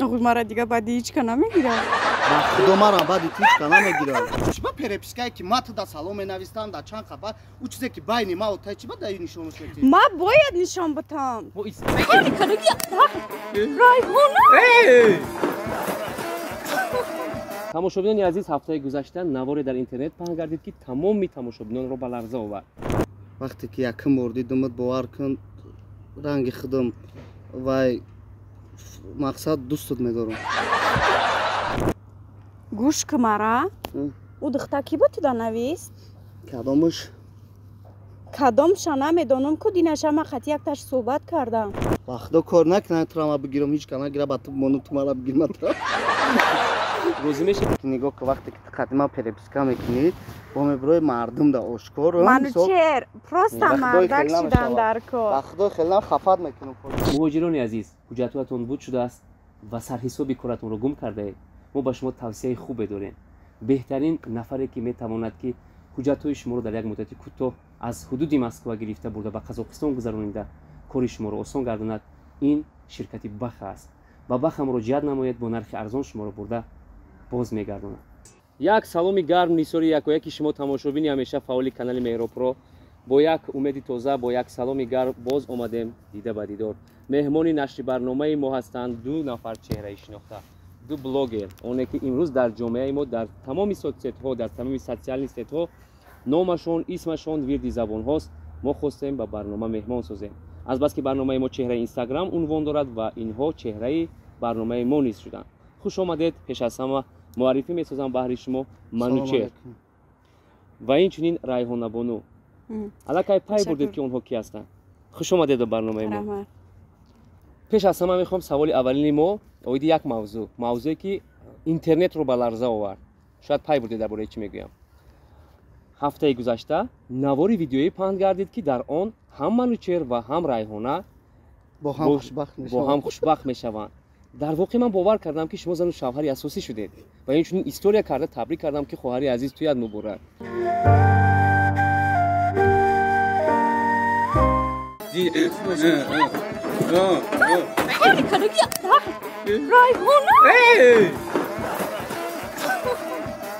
Охи мара дига баъди ҳичка намегирад. Ба худо мара баъди ту ҳичка намегирад. Чӣ ба перепискае ки ма туда салом менавистам да чанд хабар, ӯ чизе ки байни ма тай чӣ ба даи нишонаш метӣ? Ма бояд нишон бутам. Райҳона! Тамошобинони азиз, ҳафтаи гузашта наворе дар интернет паҳн гардид, ки тамоми тамошобинонро ба ларза овард. Вақте ки якум бор дидумат, бовар кун, ранги худам вай мақсад дӯстат медорам. Гӯш ки мара, ӯ духта кӣ буд туда навист? Кадомаш? Кадомша намедонам ку, динаша ма қати якташ суҳбат кардам. Ба худо кор накунам, тура ма бигирам, ҳеҷ ка нагира, ба ту мону ту мара бигир, ма тура. Розӣ мешавед? Нигоҳ ки вақте ки ту қати ма переписка мекунӣ, бо мебирои мардум да ошкор. Манучер, просто мардак шудан дар кор. Ба худо хеле хафат мекунам. Муҳоҷирони азиз, ҳуҷҷатҳоятон буд шудааст ва сарҳисоби коратонро гум кардаед. Мо ба шумо тавсияи хубе дорем. Беҳтарин нафаре ки метавонад ки ҳуҷҷатҳои шуморо дар як муддати кӯтоҳ аз ҳудуди Москва гирифта бурда ба Қазоқистон гузаронида кори шуморо осон гардонад, ин ширкати Баха аст. Ба Баха муроҷиат намоед, бо нархи арзон шуморо бурда боз мегардонад. Як саломи гарм нисори якояки шумо тамошобини ҳамеша фаъоли канали Меҳробпро. Бо як умеди тоза, бо як саломи гарм боз омадем дида ба дидор. Меҳмони нашри барномаи мо ҳастанд ду нафар чеҳраи шинохта, ду блогер, оне ки имрӯз дар ҷомеаи мо дар тамоми соцсетҳо, дар тамоми социальный сетҳо номашон, исмашон вирди забонҳост. Мо хостем ба барнома меҳмон созем. Азбаски барномаи мо чеҳраи Инстаграм унвон дорад ва инҳо чеҳраи барномаи мо низ шуданд. Хуш омадед. Пеш аз ҳама муаррифӣ месозам баҳри шумо Манучер ва инчунин Райҳонабону. Аллакай пай бурдед ки онҳо ки ҳастанд. Хуш омадед ба барномаи мо. Пеш аз ҳама мехоҳам саволи аввалини мо оиди як мавзӯъ, мавзӯе ки интернетро ба ларза овард. Шояд пай бурдед дар бораи чӣ мегӯям. Ҳафтаи гузашта навори видеоӣ паҳн гардид, ки дар он ҳам Манучер ва ҳам Райҳона бо ҳам хушбахт мешаванд. Дар воқеъ ман бовар кардам, ки шумо зану шавҳари асосӣ шудед ва инчунин история карда табрик кардам, ки хоҳари азиз туят муборак.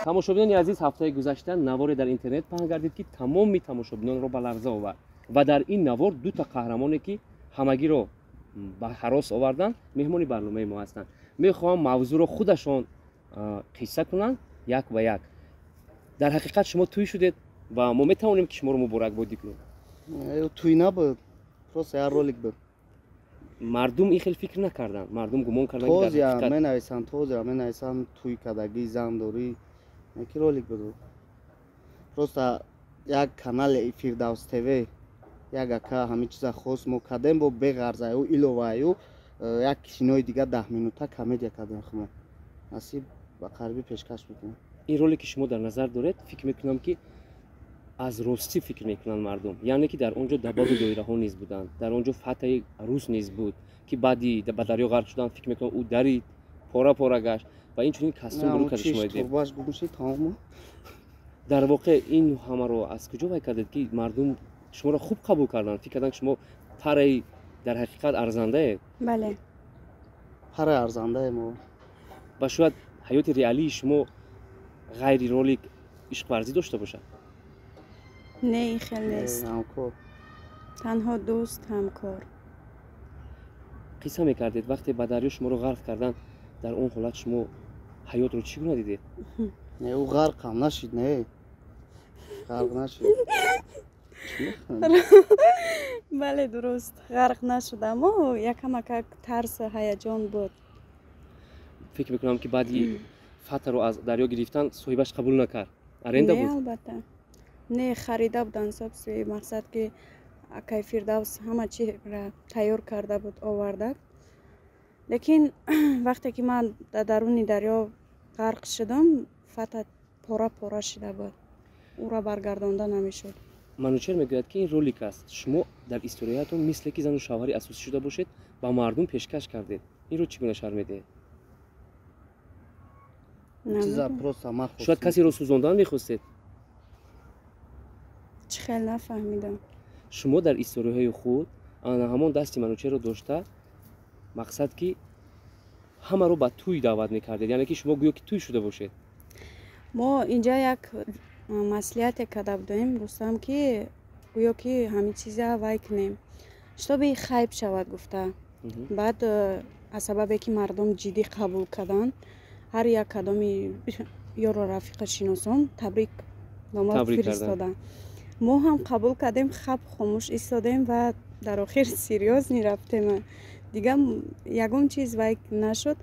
Тамошобинони азиз, ҳафтаи гузашта наворе дар интернет паҳн гардид, ки тамоми тамошобинонро ба ларза овард ва дар ин навор дута қаҳрамоне ки ҳамагиро ба ҳарос оварданд, меҳмони барномаи мо ҳастанд. Мехоҳам мавзӯъро худашон қисса кунанд як ба як. Дар ҳақиқат шумо тӯй шудед ва мо метавонем ки шуморо муборакбодӣ кунем. Тӯй набуд, просто як ролик буд. Мардум ин хел фикр накарданд, мардум гумон карданд ки дар ҳақиқат менависанд, тоза менависанд тӯй кардагӣ, зандорӣ, яки ролик буд. Просто як канали Фирдавс ТВ як ака ҳамин чиза хост, мо кардем бо беғарзаю иловаю як кинои дига 10 минута комедия кардем хумо. Насиб ба қарибӣ пешкаш мекунем. Ин роле ки шумо дар назар доред, фикр мекунам ки аз ростӣ фикр мекунанд мардум, яъне ки дар он ҷо дабаду доираҳо низ буданд, дар он ҷо фатаи рус низ буд, ки баъди ба дарё ғарқ шудан фикр мекунам ӯ дарид, пора пора гашт ва инчунин кастюм буру карда шумо дидед. Дар воқеъ ин ҳамаро аз куҷо вай кардед, ки мардум шуморо хуб қабул карданд, фикр карданд шумо параи дар ҳақиқат арзандаед? Бале, параи арзандаем мо. Ва шояд ҳаёти реалии шумо ғайри ролик ишқварзӣ дошта бошад? Не, ин хел нест. Ҳамкор, танҳо дӯст, ҳамкор. Қисса мекардед вақте ба дарё шуморо ғарқ карданд, дар он ҳолат шумо ҳаётро чӣ гуна дидед? Не, ӯ ғарқам нашид, не, ғарқ нашид. Бале, дуруст, ғарқ нашудам. Якамакак тарс, ҳаяҷон буд. Фикр мекунам ки баъди фатаро аз дарё гирифтан соҳибаш қабул накард. Аренда буд? Не, албатта. Не, харида буданд. Собственно мақсад ки акай Фирдавс ҳама чиро тайёр карда буд, оварда. Лекин вақте ки ман дар даруни дарё ғарқ шудам, фата пора пора шуда буд. Ӯро баргардонда намешуд. Манучер мегӯяд ки ин ролик аст. Шумо дар историятон мисле ки зану шавҳари асосӣ шуда бошед, ба мардум пешкаш кардед. Инро чӣ гуна шарҳ медиҳед? Шояд касеро сӯзондан мехостед? Чӣ хел нафаҳмидам. Шумо дар историҳои худ ана ҳамон дасти Манучерро дошта, мақсад ки Ҳамаро ба тӯй даъват мекардед, яъне ки шумо гӯё ки тӯй шуда бошед. Мо инҷа як маслиҳате карда будем, Рустам, ки гӯё ки ҳамин чиза вай кунем, чтобы хайп шавад гуфта. Баъд аз сабабе ки мардум ҷиддӣ қабул карданд, ҳар як кадоми ёру рафиқа шиносон табрик нома фиристоданд. Мо ҳам қабул кардем, хаб хомӯш истодем ва дар охир серьёзно рафтем. Дигар ягон чиз вай нашуд.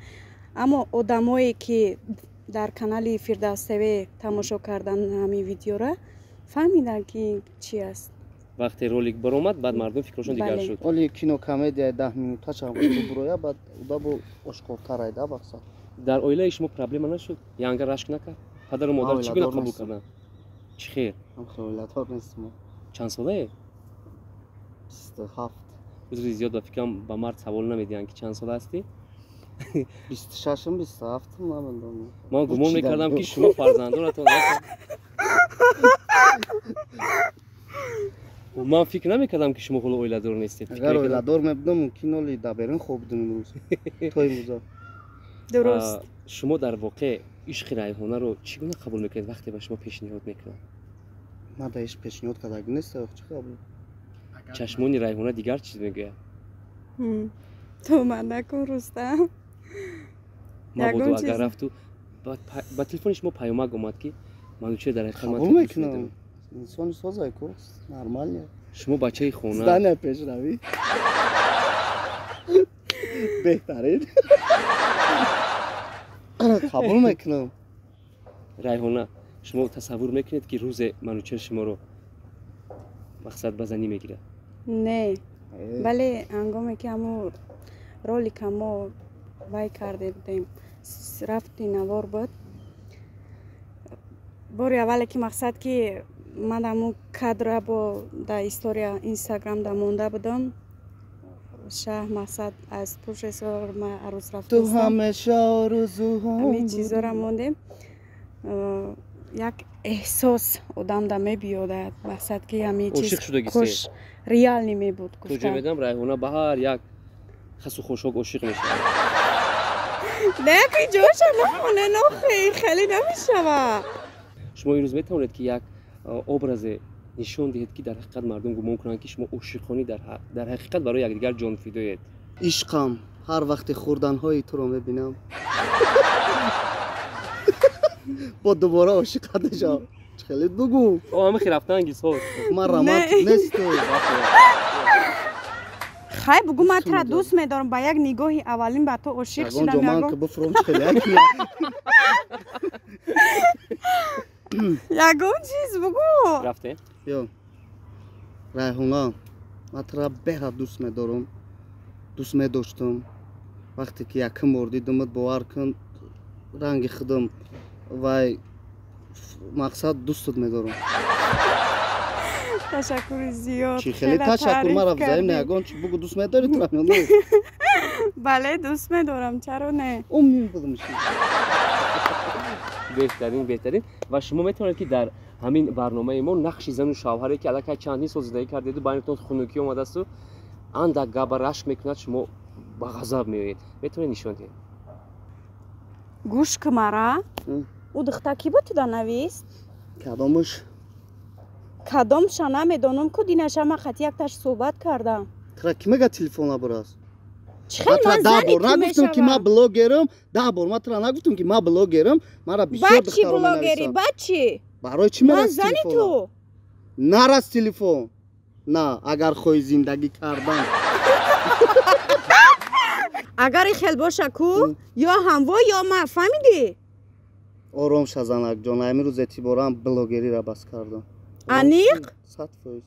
Аммо одамое ки дар канали Фирдавс ТВ тамошо кардан ҳамин видеора, фаҳмиданд ки чи аст. Вақте ролик баромад, баъд мардум фикрашон дигар шуд. Оли кинокомедияи 10 минутачам буроя, баъд удабо ошкортар айда бақсад. Дар оилаи шумо проблема нашуд? Янга рашк накард? Падару модар чӣ гуна қабул карданд? Чӣ хел? Оиладор нестем. Чанд солае? 27. Узри зиёд, ба фикрам, ба мард савол намедиҳанд, ки чанд сола ҳастӣ. 26-м, 27-м, намедонам. Ман гумон мекардам, ки шумо фарзандонатон. Ман фикр намекардам, ки шумо ҳоло оиладор нестед. Агар оиладор мебудам, мумкин оли дар берун хоб будам имрӯз, то имрӯза. Дуруст. Шумо дар воқеъ ишқи Райҳонаро чӣ гуна қабул мекунед, вақте ба шумо пешниҳод мекунад? Ман да ишқ пешниҳод кардаги нест, чӣ қабул? Чашмони Райҳона дигар чиз мегӯяд. Туҳмат накун, Рустам. Мабодо агар рафту ба телефони шумо паёмак омад, ки Манучер дар ҳақиқат қабул мекунам. Инсони созай ку, нормально. Шумо бачаи хона. Здания пешравӣ. Беҳтарин. Қабул мекунам. Райҳона, шумо тасаввур мекунед, ки рӯзе Манучер шуморо мақсад ба занӣ мегирад? Не, вале ҳангоме ки ҳамун ролика мо вай карде будем, рафти навор буд, бори аввале ки мақсад ки ман ҳамун кадра бо дар история инстаграм да монда будам, шаҳ мақсад аз пушесор ма арӯз рафту ҳамеша орзуҳо ҳамин чизора мондем. Як эҳсос одамда мебиёдад, мақсад ки ҳамин чиз хуш реални мебуд. То ҷой медам, Райҳона ба ҳар як хасу хошок ошиқ мешавад. Не, ки ҷоша нахоне, нохе хеле намешавад. Шумо имрӯз метавонед, ки як образе нишон диҳед, ки дар ҳақиқат мардум гумон кунанд, ки шумо ошиқонӣ дар ҳақиқат барои якдигар ҷонфидоед. Ишқам, ҳар вақте хӯрданҳои туро мебинам, бо дубора ошиқат мешавам. Хеле бугӯ. Ҳама рафтан гисҳо. Ман романтик несту. Хай бугӯ, ман тура дӯст медорам, ба як нигоҳи аввалин ба ту ошиқ шудам. Ягон ҷо ман ки буфурам, хеле ягон чиз бугӯ. Рафтем? Ё Райҳона, ман тура беҳад дӯст медорам, дӯст медоштам. Вақте ки якум бор дидамат, бовар кун, ранги худам вай мақсад дӯстат медорам. Ташаккури зиёд. Чӣ хеле ташаккур, мара взаимно. Ягон чи бугӯ, дӯст медорӣ тура ё не? Бале, дӯст медорам, чаро не? Умин будам. Беҳтарин, беҳтарин. Ва шумо метавонед, ки дар ҳамин барномаи мо нақши зану шавҳаре, ки аллакай чандин сол зиндагӣ кардеду байнатон хунукӣ омадасту андак габа рашк мекунад, шумо ба ғазаб меоед, метавонед нишон диҳед? Гӯш ки мара, ӯ духта кӣ буд туда навист? Кадомаш? Кадомша намедонам ку, динаша ман қати якташ суҳбат кардам. Тура кӣ мега телефон набурааст? Чӣ хел ман зани бор нагуфтам, ки ман блогерам? 10 бор ман тура нагуфтам, ки ман блогерам? Мара бисёр духтаро менависанд. Блогери баъд чӣ? Барои чӣ ман зани ту? Нарас телефон. На, агар хоҳӣ зиндагӣ кардан. Агар хел боша ку, ё ҳамво, ё ман, фаҳмидӣ? Ором ша, занакҷон, ҳамин рӯз эътиборам блогериро бас кардам. Аниқ? 100%.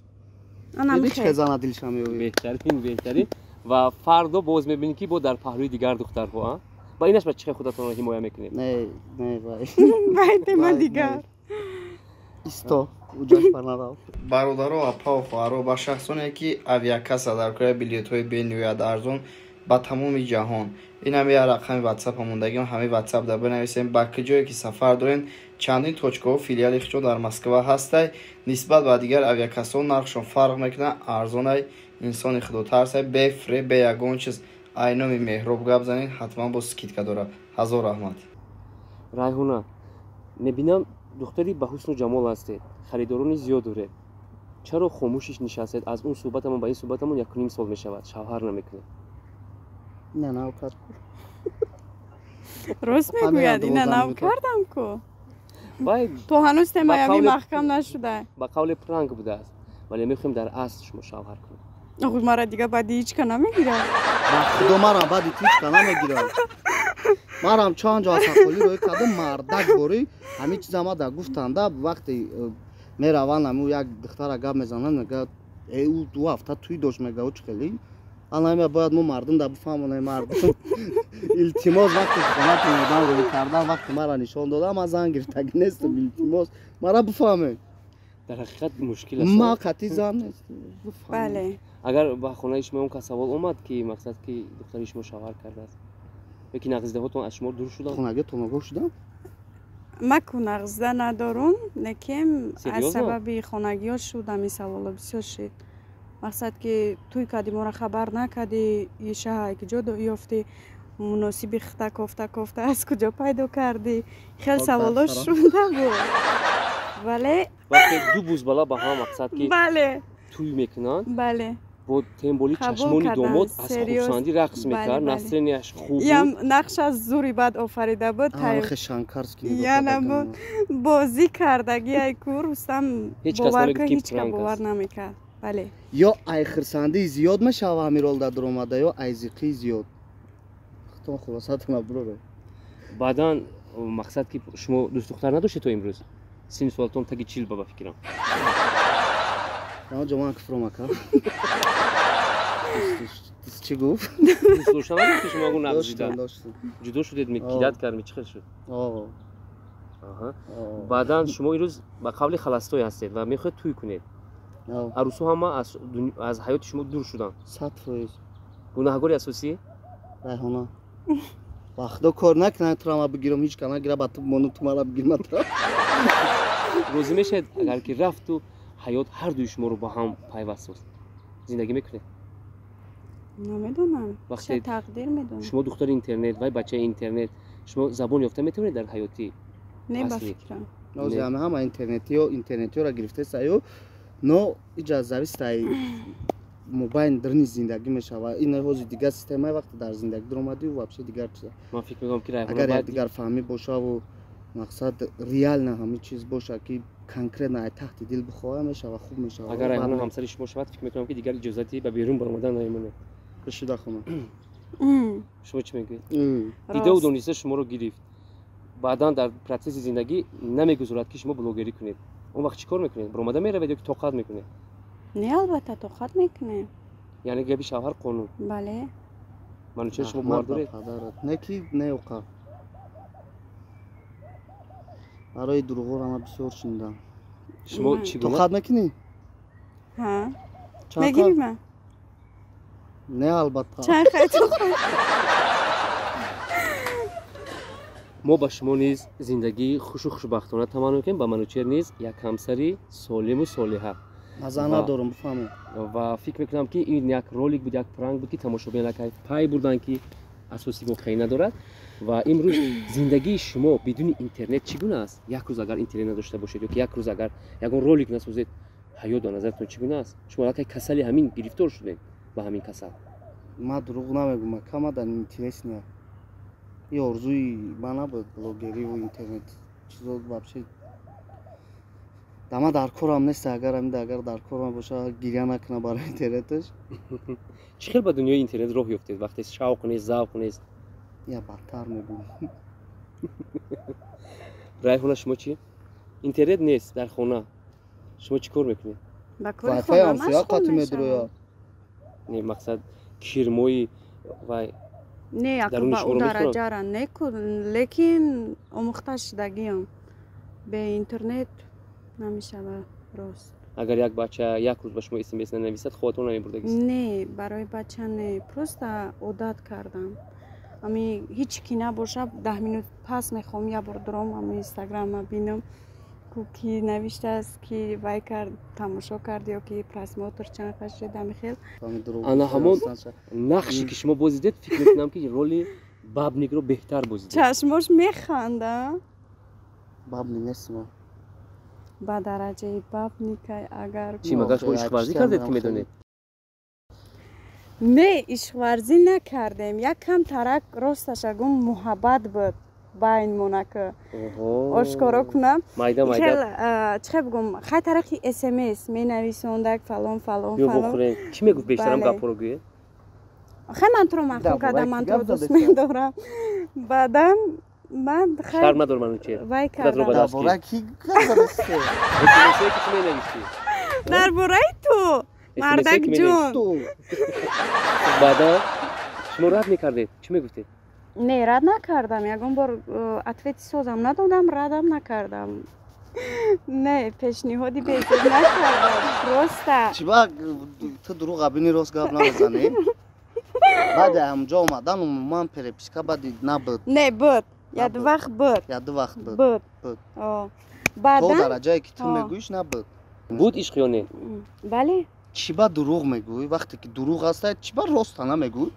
Диди чӣ зана дилша меояд? Беҳтарин, беҳтарин. Ва фардо боз мебинӣ, ки бо дар паҳлӯи дигар духтарҳо, а? Ба инаш ба чӣ хел худатонро ҳимоя мекунед? Не, не, вай. Вай тема дигар. Исто, уҷаш барнарав. Бародаро, апаву хоҳаро, ба шахсоне ки авиакасса дар кори билетҳои бениҳоят арзон ба тамоми ҷаҳон, ин ҳами як рақами ватсапа мондагим, ҳамин ватсап да бинависем, ба куҷое ки сафар дорем, чандин точкаҳо филиали худшон дар Москва ҳастай. Нисбат ба дигар авиакассаҳо нархшон фарқ мекунад, арзонай, инсони худотарсай, бефреб, бе ягон чиз. Айноми Меҳроб гап занед, ҳатман бо скидка дора. Ҳазор раҳмат. Райҳона, мебинам духтари ба ҳусну ҷамол ҳастед, харидорони зиёд доред. Чаро хомӯшиш нишастед? Аз он суҳбатамон ба ин суҳбатамон 1.5 сол мешавад, шавҳар намекунед. Ина нав кард. Рост мегӯяд, ина нав кардам ку. То ҳанӯз темаи маҳкам нашуда. Ба қавли пранк будааст, вале мехоҳем дар асл шумо шавҳар кунед. Охир мара дига баъди ҳичка намегирад. Ба худо марам баъди ҳичка намегирад. Марам чанд ҷо асақолӣ рӯй кардам, мардак борӣ ҳамин чиза ма да гуфтанда, вақте мераванд ҳаму як духтара гап мезананд, мегӯяд э ӯ ду ҳафта туй дошт, мега ӯ чӣ хелӣ? Ана бояд мо мардум да бифаҳмонем, мардум. Илтимос, вақте хонатон одам рӯй кардан, вақте мара нишон дода, ман зан гирифтагӣ нестам, илтимос, мара бифаҳмед. Дар ҳақиқат мушкил аст. Ма қатъи зан нестам. Бале. Агар ба хонаи шумо он кас савол омад, ки мақсад ки духтари шумо шавҳар кардааст, ё ки нағзидаҳотон аз шумо дур шуданд? Хонагиатон огоҳ шуданд? Ма ку нағзида надорум, лекин аз сабаби хонагиҳо шуд ҳамин саволо бисёр шид. Мақсад ки туй кардӣ, моро хабар накардӣ, ишаҳа куҷо ёфтӣ, муносиби хита кофта кофта аз куҷо пайдо кардӣ? Хел саволо шуда буд. Вале вақте ду бузбала ба ҳам мақсад ки бале туй мекунанд, бале, бо темболи чашмони домод аз хурсандӣ рақс мекард, настроенияш хуб буд. Нақш аз зури бад офарида буд. Яна бозӣ кардагӣ ай ку Рустам бовар ка ҳеҷ ка бовар намекард. Бале. Ё ай хурсандии зиёд мешава ҳамин рол дар дуромада, ё ай зиқии зиёд. Худтон хулосатона буроред. Баъдан мақсад ки шумо дӯстдухтар надоштед то имрӯз? Синну солатон таги 40 ба фикрам. Ҷо ман куфром ака. Чӣ гуфт? Дӯст дошта надоштед шумо агу нағзида? Ҷудо шудед, кидат кардми, чӣ хел шуд? Баъдан шумо имрӯз ба қавли халастой ҳастед ва мехоҳед туй кунед. Арӯсҳо ҳама аз ҳаёти шумо дур шуданд. 100%. Гунаҳгори асосӣ? Райҳона. Ба худо кор накунад, туро ма бигирам, ҳеҷ ка нагира, ба ту мону ту мара бигир, ма тура. Розӣ мешавед, агар ки рафту ҳаёт ҳар дуи шуморо ба ҳам пайваст соз, зиндагӣ мекунед? Намедонам. Вақте тақдир медонам. Шумо духтари интернет, вай бачаи интернет, шумо забон ёфта метавонед дар ҳаёти? Не, ба фикрам. Нози ҳама интернетиё, интернетиёро гирифтеса ё, но иҷа зависит ай мобайн дарни зиндагӣ мешава. Ин ҳози дигар системаи вақте дар зиндагӣ дуромадӣ, вообще дигар чиза. Ман фикр мекунам ки Райҳона агар якдигар фаҳмӣ бошаву мақсад реально ҳамин чиз боша ки конкретно ай таҳти дил бихоҳа, мешава, хуб мешава. Агар Райҳона ҳамсари шумо шавад, фикр мекунам ки дигар иҷозати ба берун баромадан намемонад. Бишида хона. Шумо чӣ мегӯед? Дидаву дониста шуморо гирифт. Баъдан дар процесси зиндагӣ намегузорад ки шумо блогерӣ кунед. Он вақт чӣ кор мекунед? Баромада меравед ё ки тоқат мекунед? Не, албатта тоқат мекунем. Яъне габи шавҳар қонун? Бале. Манучер, шумо бовар доред? Не ки не оқа. Барои дурӯғҳоро ман бисёр шунидам. Шумо чӣ гуна? Тоқат мекунӣ? Ҳа. Мегирӣ ман? Не, албатта. Чанд хай тоқат? Мо ба шумо низ зиндагии хушу хушбахтона таманно мекунем, ба Манучер низ як ҳамсари солиму солиҳа. Назар надорам, бифаҳмед. Ва фикр мекунам ки ин як ролик буд, як пранк буд, ки тамошобин аллакай пай бурданд, ки асоси воқеӣ надорад. Ва имрӯз зиндагии шумо бидуни интернет чӣ гуна аст? Як рӯз агар интернет надошта бошед ё ки як рӯз агар ягон ролик насозед, ҳаёт ба назаратон чӣ гуна аст? Шумо аллакай касали ҳамин гирифтор шудед, ба ҳамин касал. Ман дурӯғ намегӯм, ака, ман дар интерес не. Ин орзуи ман набуд, блогериву интернет чизо вообще. Да ман дар корам нест, агар ҳамин агар дар корам боша, гиря накунам барои интернеташ. Чӣ хел ба дунёи интернет роҳ ёфтед, вақте шавқ нест, завқ нест? Я бадтар мегӯм. Райҳона, шумо чӣ? Интернет нест дар хона. Шумо чӣ кор мекунед? Ба кори Вайфай хона ҳамсоя машғул қатъ мешавам. медурояд. Не, мақсад кирмои вай Не, ако даруни ба ӯ шуморо мехӯрад? дараҷара не ку, лекин омӯхта шудагиам. Бе интернет намешава, рост. Агар як бача як рӯз ба шумо смс нанависад, хобатон намебурдагист? Не, барои бача не, просто одат кардам. Ами ҳеҷ ки набоша, 10 минут пас мехоҳам як бор дуром ами инстаграма бинам. Ки навиштааст, ки вай кард, тамошо кард ё ки просмотр чанд шуд, ҳами хел. Ана ҳамон нақше ки шумо бозидед, фикр мекунам, ки роли бабникро беҳтар бозидед. Чашмош механда. Бабник нестим. Ба дараҷаи бабника агар. Чӣ, магар шумо ишқварзӣ кардед, ки медонед? Не, ишқварзӣ накардем. Як кам тарак, росташа гум, муҳаббат буд байнмонака, ошкоро кунам. Майда майда. Чӣ хел бигӯм, хай, тариқи СМС менависондак, фалон, фалон, фалон. Чӣ мегуфт бештарам, гапҳоро гӯед? Хай, ман туро маъқул кардам, ман туро дӯст медорам. Баъдан ман шарм надор, Манучер. Вай кардам. Дар бораи ки ки менавиштӣ? Дар бораи ту, мардакҷон. Баъдан шумо рад мекардед, чӣ мегуфтед? Не, рад накардам. Ягон бор ответи созам надодам, радам накардам. Не, пешниҳоди безеб накардам, просто. Чиба ту дурӯғ абини, рост гап намезанӣ? Баъди ҳамҷо омадан умуман переписка баъди набуд. Не, буд, яду вақт буд. Яду вақт буд. Буд. Буд то Баъдан дараҷае ки ту мегӯиш, набуд. Буд ишқ ё не? Бале. Чиба дурӯғ мегӯӣ? Вақте ки дурӯғ аста, чиба роста намегӯӣ?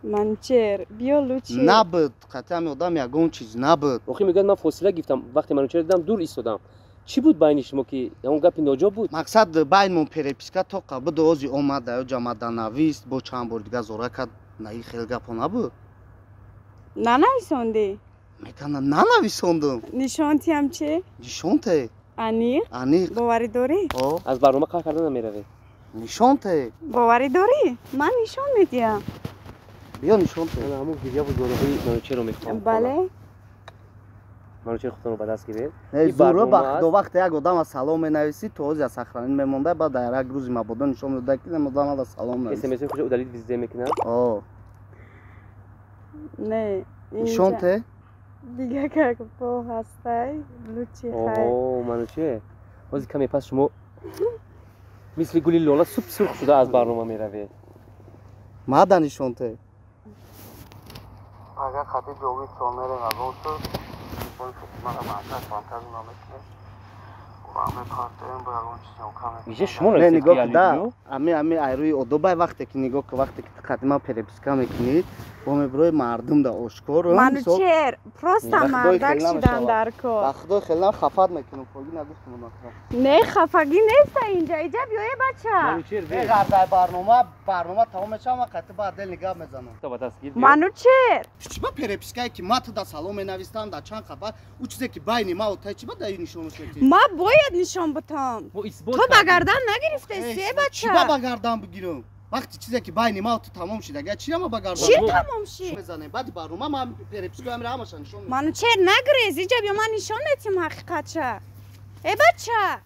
Манучер, биё лучше. Набуд, қатъи ҳами одам ягон чиз набуд. Охир мегӯяд, ман фосила гирифтам, вақте Манучер дидам, дур истодам. Чӣ буд байни шумо, ки ягон гапи ноҷо буд? Мақсад, байнмон переписка тоқа буд. Ози омад, ё ҷамада навист, бо чанд бори дига зора кард. На, и хел гапҳо набуд. Нанависондӣ? Мекана, нанависондум. Нишонтиам чи? Нишонте. Аниқ? Аниқ. Боварӣ дорӣ? О. Аз барнома қаҳр карда намеравед. Нишонте. Боварӣ дорӣ, ман нишон медиҳам. Биё, нишонте. Ана ҳамон гирьяву зораҳои Манучерро мехоҳам. Бале. Манучер, худтонро ба даст гиред. Не, зуро ба худо, вақте як одама салом менависӣ, то ози аз сохранить мемонда, баъд дар як рӯзи мабодо нишон медода, ки одам ада салом навис. СМС худро удалить везде мекунам. О. Не. Нишонте. Дига как бо ҳастай, лучше хай. О, Манучер, ҳозир каме пас шумо мисли гули лола суп сурх шуда аз барнома меравед. Мада нишонте. Агар хати ҷовид мерем, аз он шуд телефони Фотимаро монтаж монтаж намекунем. Иже шумо. Не, нигоҳ да, ами айрӯи одобай, вақте ки нигоҳ, вақте ки қати ман переписка мекунӣ, бо меброи мардум да ошкор. Манучер, просто мардак шидан дар кор. Ба худои хелам хафат мекунам, фоги нагуфтум. Не, хафагӣ неста инҷа. Иҷа биёе, бача. Ғардай, барнома тамом мешавам, ма қати ба отдельный гап мезанам. Манучер. Чиба перепискае ки ма ту да салом менавистам, да чанд қаба ӯ чизе ки байни ма отай, чиба да нишон? Ма бояд нишон бутам. Ту ба гардан нагирифтеси, бача. Чиба ба гардан бигирам, вақти чизе ки байни ма ту тамом шид? Агар чира ма ба гардан Чӣ тамом шид? Мезанем баъди барнома, ман перепискаи амира ҳамаша нишон. Манучер, нагирез, иҷа биё, ман нишон метиҳам ҳақиқатша. Э, бача.